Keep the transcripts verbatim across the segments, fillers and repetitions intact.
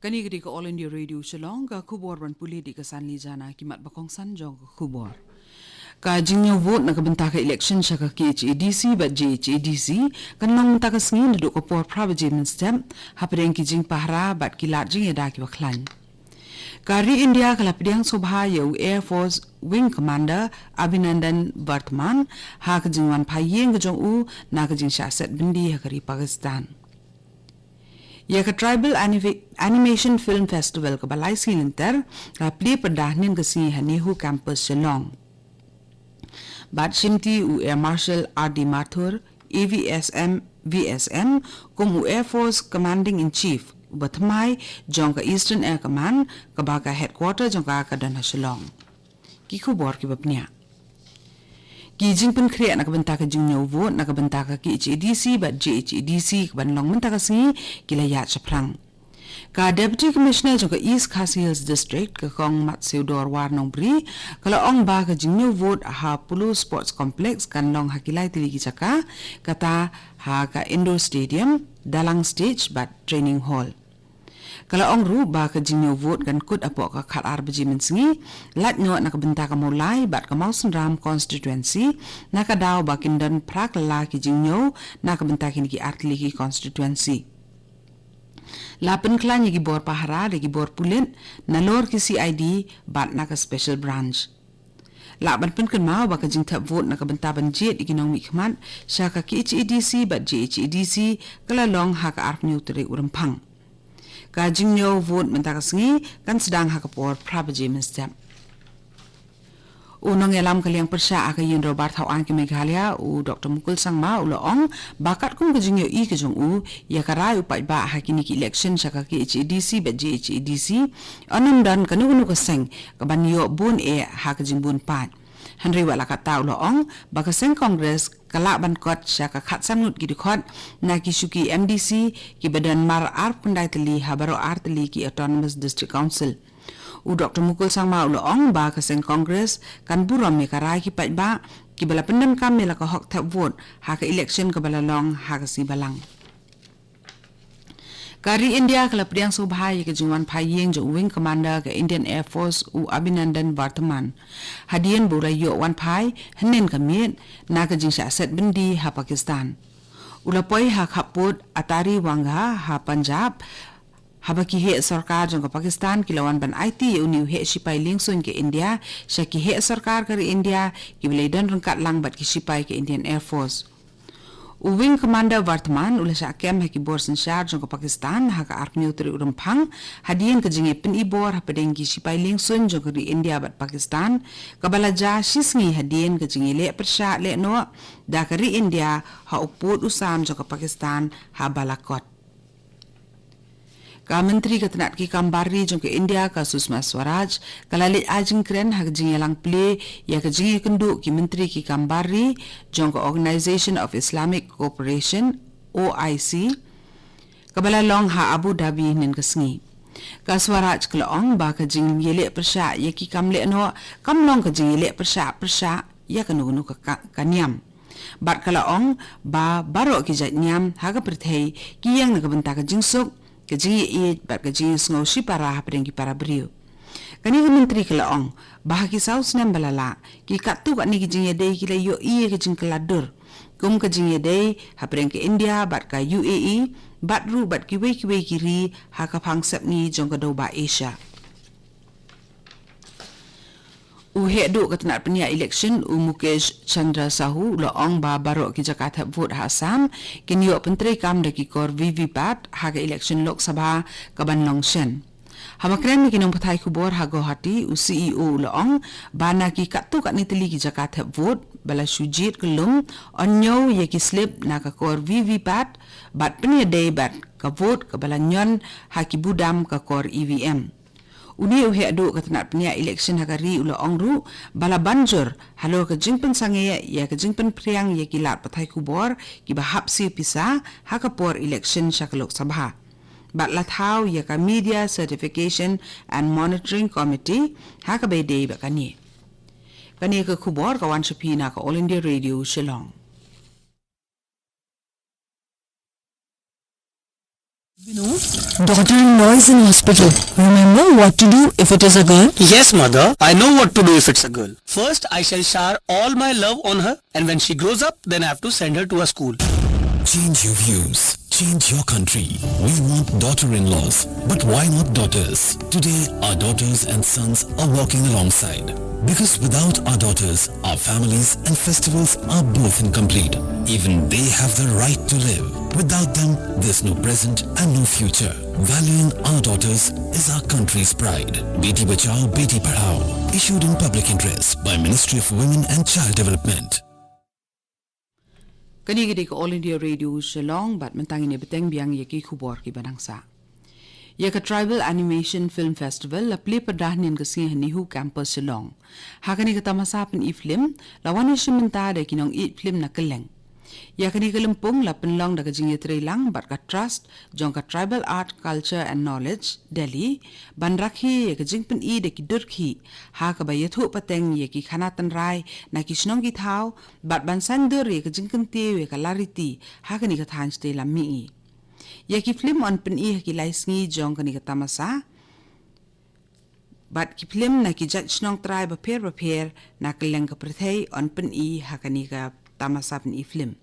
Kane ka dei ka All India Radio Shillong, ka khubor ban pule da ka Sanli Jana. Ki mat ba kongsan jong ka khubor. Ka jingñiew vote na ka bynta ka election sha ka K H A D C bad J H A D C kan long mynta ka sngi naduh ka por phra baje mynstep, hapdeng ki jingpahara bad ki lad jingïada kiba khlaiñ. Ka ri India ka la pdiang sngewbha ïa u Air Force Wing Commander Abhinandan Varthaman ha ka jingwan phai ïing ka jong u na ka jingshah set byndi ha ka ri Pakistan. Ïa ka Tribal Anima-, Animation Film Festival kaba lai sngi lynter ka la plie pyrda hynnin ka sngi ha NEHU Campus Shillong. Bad shimti u Air Marshal R D Mathur, A V S M, V S M, kum u Air Force Commanding in Chief uba thymmai jong ka Eastern Air Command, kaba ka headquarter jong ka ka don ha Shillong. Ki khubor kiba bniah. Ki jingpynkhreh na ka bynta ka jingñiew vote na ka bynta ka K H A D C bad J H A D C kaban long mynta ka sngi ki la ïaid shaphrang. Ka Deputy Commissioner jong ka East Khasi Hills District, ka Kong Matsudor War Nongbri, ka la ong ba ka jingñiew vote ha Polo Sports Complex kan long ha ki lai tylli ki jaka, kata ha ka Indoor Stadium, Dalang Stage bad Training Hall. Ka la ong ruh ba ka jingñiew vote kan kut hapoh ka khatar baje mynsngi, lait noh na ka bynta ka Mawlai bad ka Mawsynram constituency, na ka daw ba kin don phra kylla ki jingñiew na ka bynta kine ki artylli ki constituency. La pynkhlaiñ ïa ki bor pahara da ki bor pulit, nalor ki C I D bad na ka special branch. Lah ban pynkynmaw ba ka jingthep vote na ka bynta ban jied ïa ki nongmihkhmat sha ka K H A D C bad J H A D C ka la long ha ka arphew tarik u Rymphang. Ka jingñiew vote mynta ka sngi kan sdang ha ka por phra baje mynstep. U nongïalam ka liang pyrshah ha ka Ïing Dorbar Thawaiñ ka Meghalaya, u Doctor Mukul Sangma, u la ong ba katkum ka jingïohi ka jong u ïa ka rai u paidbah ha kine ki election sha ka K H A D C bad J H A D C, yn ym don kano kano ka seng kaban ïoh bun eh ha ka jingbun paid. Hynrei wat la katta, u la ong ba ka seng Congress ka lah ban kot sha ka khatsan ngut ki dkhot na ki shuki M D C kiba don mar arphew khyndai tylli ha baroh artylli ki Autonomous District Council. U Doctor Mukul Sangma u la ong ba ka seng Congress kan burom ïa ka rai ki paidbah kiba la pyndonkam ïa la ka hok thep vote ha ka election kaba la long ha ka sngi Balang. Ka ri India ka la pdiang sngewbha ïa ka jingwan phai ïing jong u Wing Commander ka Indian Air Force, u Abhinandan Varthaman, hadien ba u la ïoh wan phai hynnin ka miet na ka jingshah set byndi ha Pakistan. U la poi ha khappud Attari Wagah ha Punjab, haba ki heh sorkar jong ka Pakistan ki la wan ban aiti ïa une u heh shipai liengsuiñ ka India sha ki heh sorkar ka ri India kiba la ïadon ryngkat lang bad ki shipai ka Indian Air Force. U Wing Commander Varthaman u la shah kem ha ki bor synshar jong ka Pakistan ha ka arphew tarik u Rymphang, hadien ka jingïapynibor hapdeng ki shipai liengsuiñ jong ka ri India bad Pakistan, kaba la jia shi sngi hadien ka jingïaleh pyrshah lehnoh da ka ri India ha u pud u sam jong ka Pakistan ha Balakot. Ka Myntri ka tnat ki kam bar ri jong ka India, ka Sushma Swaraj, ka la leit ai jingkren ha ka jingïalang plie ïa ka jingïakynduh ki myntri ki kam bar ri jong ka Organisation of Islamic Cooperation, O I C, kaba la long ha Abu Dhabi hynnin ka sngi. Ka Swaraj ka la ong ba ka jingïaleh pyrshah ïa ki kam lehnoh kam long ka jingïaleh pyrshah pyrshah ïa kano kano ka, ka, ka niam. Bad ka la ong ba baroh ki jait niam ha ka pyrthei ki ïeng na ka bynta ka jingsuk, ka jingïeit bad ka jingïasngew shipara hapdeng ki para briew. Kane ka myntri ka la ong ba ha ki saw snem ba la lah, ki katto katne ki jingïadei ki la ïohi ïa ka jingkylla dur, kum ka jingïadei hapdeng ka India bad ka U A E, bad ruh bad kiwei kiwei ki ri ha ka phang sepngi jong ka dewbah Asia. U heh duh ka tnat pynïaid election, u Mukesh Chandra Sahu, u la ong ba baroh ki jaka thep vote ha Assam kin ïoh pyntreikam da ki kor V V P A T ha ka election Lok Sabha kaban long shen. Haba kren ïa ki nongpathai khubor ha Guwahati, u C E O u la ong ba na ki katto katne tylli ki jaka thep vote ba la shu jied kyllum, yn ñiew ïa ki slip na ka kor V V P A T bad pynïadei bad ka vote kaba la ñion ha ki budam ka kor E V M. Une u heh duh ka tnat pynïaid election ha ka ri u la ong ruh ba la ban jur halor ka jingpynsangeh ïa ka jingpynphriang ïa ki lad pathai khubor kiba hap siew pisa ha ka por election sha ka Lok Sabha. Bad la thaw ïa ka Media Certification and Monitoring Committee ha kaba ïadei bad kane. Kane ka khubor ka wan sha phi na ka All India Radio Shillong. You know, daughter-in-law is in hospital. Remember what to do if it is a girl? Yes, mother. I know what to do if it's a girl. First, I shall shower all my love on her, and when she grows up, then I have to send her to a school. Change your views. Change your country. We want daughter-in-laws. But why not daughters? Today, our daughters and sons are walking alongside. Because without our daughters, our families and festivals are both incomplete. Even they have the right to live. Without them, there's no present and no future. Valuing our daughters is our country's pride. Beti Bachao, Beti Padhao. Issued in public interest by Ministry of Women and Child Development. Kane ka dei ka All India Radio Shillong, bad mynta ngin ïa bteng biang ïa ki khubor kiba nang sah. Ïa ka Tribal Animation Film Festival la plie pyrdah hynnin ka sngi ha NEHU Campus Shillong. Ha kane ka tamasa pyni film, la wan ïashim bynta da ki nongïeit film na kylleng. Ïa kane ka lympung la pynlong da ka jingïatreilang bad ka trust jong ka Tribal Art, Culture and Knowledge, Delhi, ban rakhe ïa ka jingpyni da ki dur khih, ha kaba ïathuh pateng ïa ki khana tynrai na ki shnong ki thaw, bad ban saiñdur ïa ka jingkyntiew ïa ka lariti ha kane ka thaiñ shatei lam mihngi. Ïa ki film yn pyni ha ki lai sngi jong kane ka tamasa, bad ki film na ki jait shnong trai bapher bapher na kylleng ka pyrthei yn pyni ha kane ka tamasa pyni film.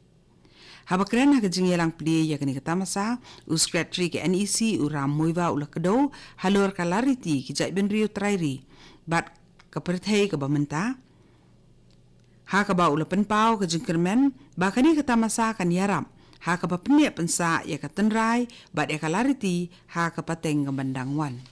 Haba kren ha ka jingïalang plie ïa kane ka tamasa, u Secretary ka NEC, u Ram Muivah, u la kdew halor ka lariti ki jaitbynriew trai ri bad ka pyrthei kaba mynta, ha kaba u la pynpaw ka jingkyrmen ba kane ka tamasa kan ïarap ha kaba pynneh pynsah ïa ka tynrai bad ïa ka lariti ha ka pateng kaban dang wan.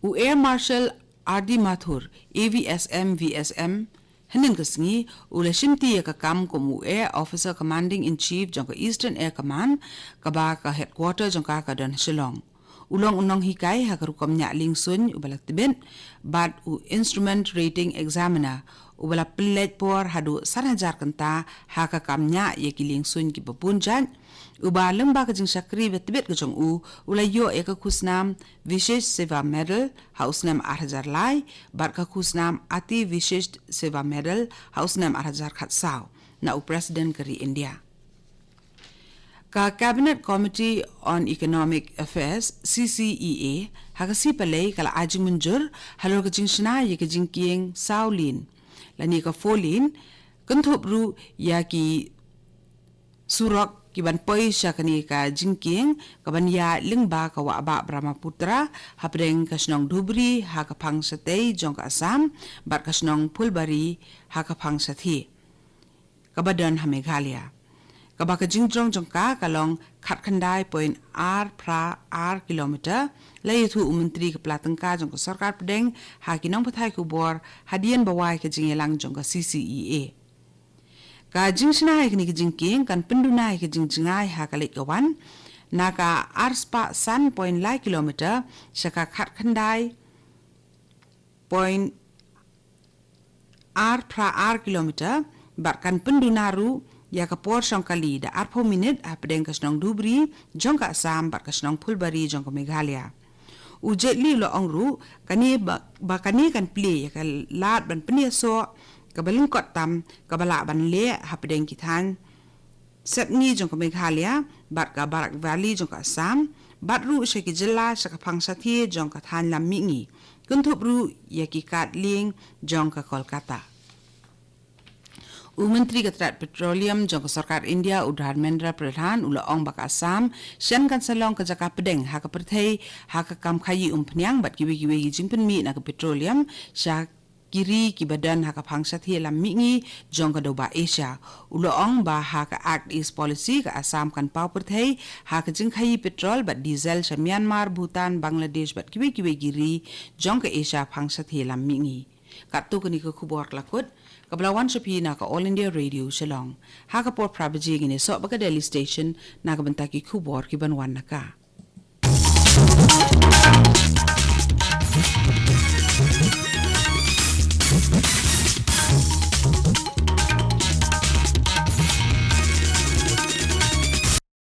U Air Marshal R D Mathur, AVSM VSM, hynnin ka sngi u la shimti ïa ka kam kum u Air Officer Commanding in Chief jong ka Eastern Air Command, kaba ka headquarter jong ka ka don Shillong. U long u nonghikai ha ka rukom ñiah liengsuiñ uba la tbit, bad u Instrument Rating Examiner uba la pynleit por haduh san hajar kynta ha ka kam ñiah ïa ki liengsuiñ kiba bun jait, uba lyngba ka jingshakri ba tbit ka jong u, u la ïoh ïa ka khusnam Vishesh Seva Medal ha u snem ar hajar lai, bad ka khusnam Ati Vishesh Seva Medal ha u snem ar hajar khatsaw na u President ka ri India. Ka Cabinet Committee on Economic Affairs, CCEA, ha ka sngi Palei ka la ai jingmynjur halor ka jingshna ïa ka jingkieng saw lane, lane ka four lane, kynthup ruh ïa ki surok kiban poi sha kane ka jingkieng kaban ïaid lyngba ka wah bah Brahmaputra, hapdeng ka shnong Dhubri ha ka phang shatei jong ka Assam, bad ka shnong Phulbari ha ka phang shathie, kaba don ha Meghalaya. Kaba ka jingjrong jong ka ka long khatkhyndai point ar phra ar kilometer, la ïathuh u Myntri ka pla tyngka jong ka Sorkar Pdeng ha ki nongpathai khubor hadien ba wai ka jingïalang jong ka CCEA. Ka jingshna ïa kane ka jingkieng kan pynduna ïa ka jingjngai ha ka leit ka wan, na ka ar spah san point lai kilometer sha ka khatkhyndai point ar phra ar kilometer, bad kan pynduna ruh ïa ka por shong kali da arphew minit hapdeng ka shnong Dhubri jong ka Assam bad ka shnong Phulbari jong ka Meghalaya. U Jaitley u la ong ruh kane ba, ba kane kan plie ïa ka lad ban pynïasoh kaba lyngkot tam kaba lah ban leh hapdeng ki thaiñ sepngi jong ka Meghalaya bad ka Barak Valley jong ka Assam, bad ruh sha ki jylla sha ka phang shathie jong ka thaiñ lam mihngi, kynthup ruh ïa ki kad lieng jong ka Kolkata. U Myntri ka tnad Petroleum jong ka Sorkar India, u Dharmendra Pradhan, u la ong ba ka Assam shen kan sa long ka jaka pdeng ha ka pyrthei ha ka kam khaïi umphniang bad kiwei kiwei ki jingpynmih na ka petroleum sha ki ri kiba don ha ka phang shathie lam mihngi jong ka dewbah Asia. U la ong ba ha ka Act East Policy ka Assam kan paw pyrthei ha ka jingkhaïi petrol bad diesel sha Myanmar, Bhutan, Bangladesh bad kiwei kiwei ki ri jong ka Asia phang shathie lam mihngi. Katto kane ka khubor ka la kut, kaba la wan sha phi na ka All India Radio Shillong. Ha ka por phra baje ngin ïasoh bad ka Delhi Station na ka bynta ki khubor kiban wan na ka.